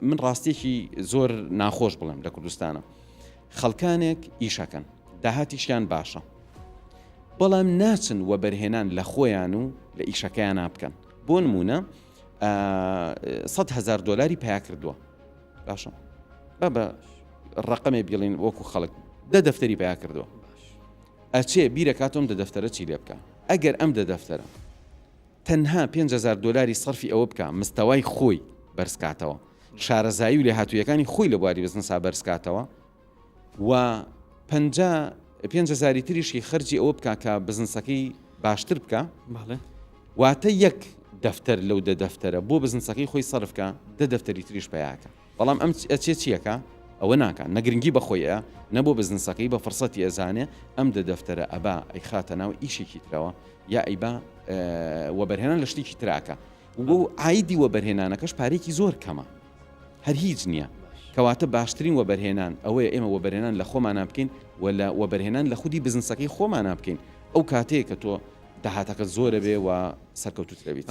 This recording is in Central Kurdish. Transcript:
من ڕاستیەکی زۆر ناخۆش بڵێم لە کوردستانە خەڵکانێک ئیشەکەن داهاتیشیان باشە بەڵام ناچن وەبەرهێنان لە خۆیان و لە ئیشەکەیانە بکەن بۆ نمونە 100 هزار دلاری پیا کردووە باشە با بە ڕقەمێ بیڵین وەکو خەڵک دە دەفتەری پیا کردووە ئەچێ بیرەکاتۆم دە دەفتەرە چی لێ بکە ئەگەر ئەم دە دەفتەرە تەنها 5000 دلاری سەرفی ئەوە بکە مستەوای خۆی بەرزکاتەوە شارەزایی و لێهاتوویەکانی خۆی لە بواری بزنسا بەرزکاتەوە و 50 پێنج هەزاری تریشی خەرجی ئەوە بکا کە بزنسەکەی باشتر بکا واتە یەک دەفتەر لەو دە دەفتەرە بۆ بزنسەکەی خۆی سەرف کا دە دەفتەری تریش پەیاکە بەڵام ئەم ئەچێ چیەکە ئەوە ناکا نە گرنگی بە خۆی ئەیا نە بۆ بزنسەکەی بە فرسەتی ئەزانێ ئەم دە دەفتەرە ئەبا ئەیخاتە ناو ئیشێکی ترەوە یا ئەیبا وەبەرهێنان لە شتێکی تراکە و عایدی وەبەرهێنانەکەش پارێکی زۆر کەمە هەر هیچ نییە. کەواتە باشترین وەبەرهێنان ئەوەیە ئێمە وەبەرهێنان لە خۆمانا بکەین و لە وەبەرهێنان لە خودی بزنسەکەی خۆمانا بکەین ئەو کاتەیە کە تۆ داهاتەکەت زۆرەبێ و سەرکەوتووترەبیت.